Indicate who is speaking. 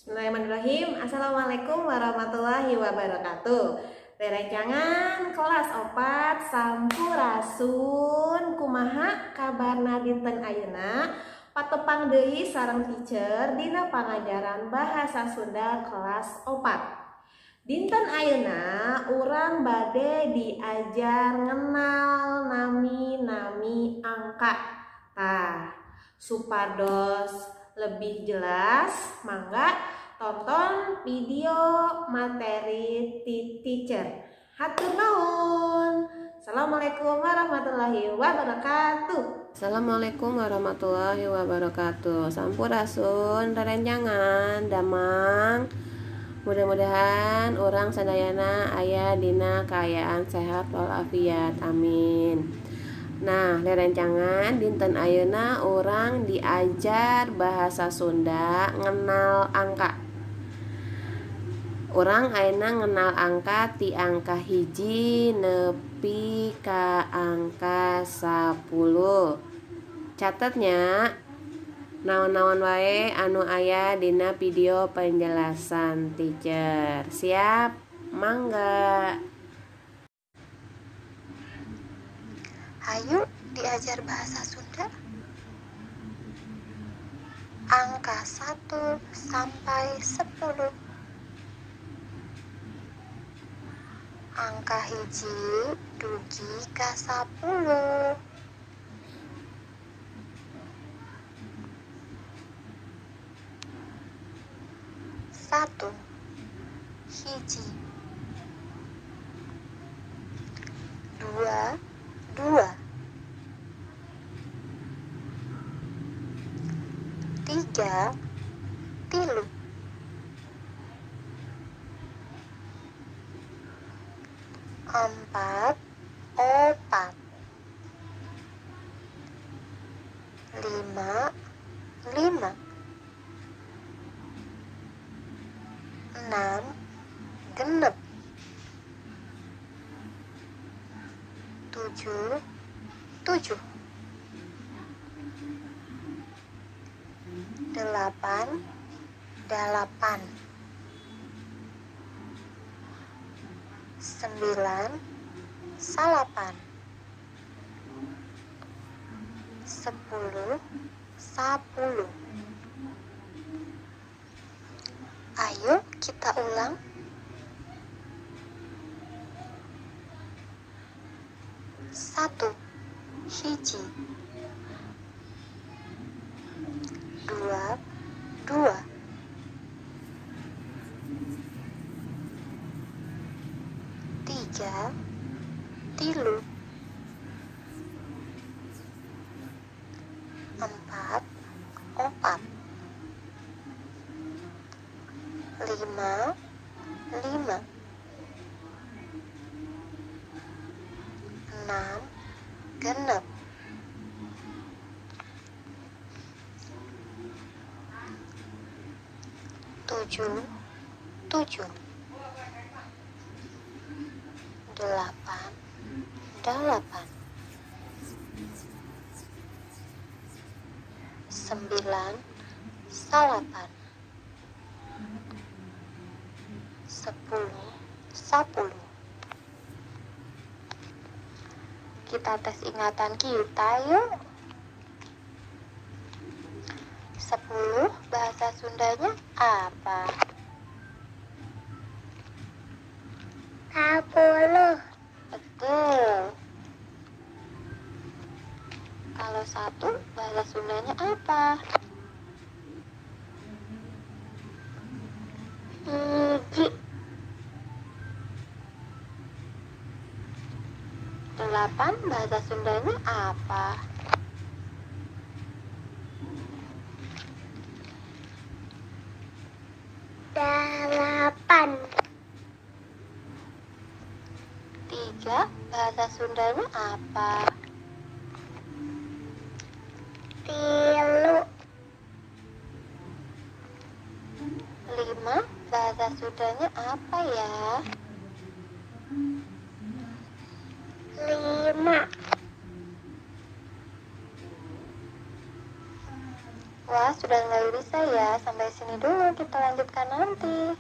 Speaker 1: Bismillahirrahmanirrahim. Assalamualaikum warahmatullahi wabarakatuh. Rerencangan kelas 4 sampurasun. Kumaha kabarna dinten ayeuna? Patepang deui sareng teacher dina pangajaran bahasa Sunda kelas 4. Dinten ayeuna urang bade diajar ngenal nami-nami angka. Tah, supados lebih jelas, mangga tonton video materi teacher. Hatur nuhun. Assalamualaikum warahmatullahi wabarakatuh.
Speaker 2: Assalamualaikum warahmatullahi wabarakatuh. Sampurasun rerencangan damang. Mudah-mudahan orang sadayana aya dina kaayaan sehat walafiat. Amin. Nah, rerencangan dinten ayeuna urang diajar bahasa Sunda ngenal angka. Urang ayeuna ngenal angka ti angka 1 nepi ka angka 10. Catetnya naon-naon wae anu aya dina video penjelasan teacher. Siap? Mangga.
Speaker 3: Ayo diajar bahasa Sunda. Angka 1 sampai 10. Angka 1 dugi ka 10. 1 hiji, 2 2, 3 3, 4 4, 5 5, 6 6, 7 7, 8 8, 9 9, 10 10. Ayo kita ulang. 1 hiji, 2 2, 3 3, 4 4, 5 5, 6 6, 7 7, 8 8, 9 9, 10 10. Kita tes ingatan kita yuk. 10 bahasa Sundanya apa?
Speaker 4: 10.
Speaker 3: Betul. Kalau 1 bahasa Sundanya apa?
Speaker 4: 1.
Speaker 3: 8 bahasa Sundanya apa?
Speaker 4: 8.
Speaker 3: 3 bahasa Sundanya apa?
Speaker 4: 3.
Speaker 3: 5 bahasa Sundanya apa ya?
Speaker 4: 5.
Speaker 3: Wah, sudah mulai bisa ya. Sampai sini dulu, kita lanjutkan nanti.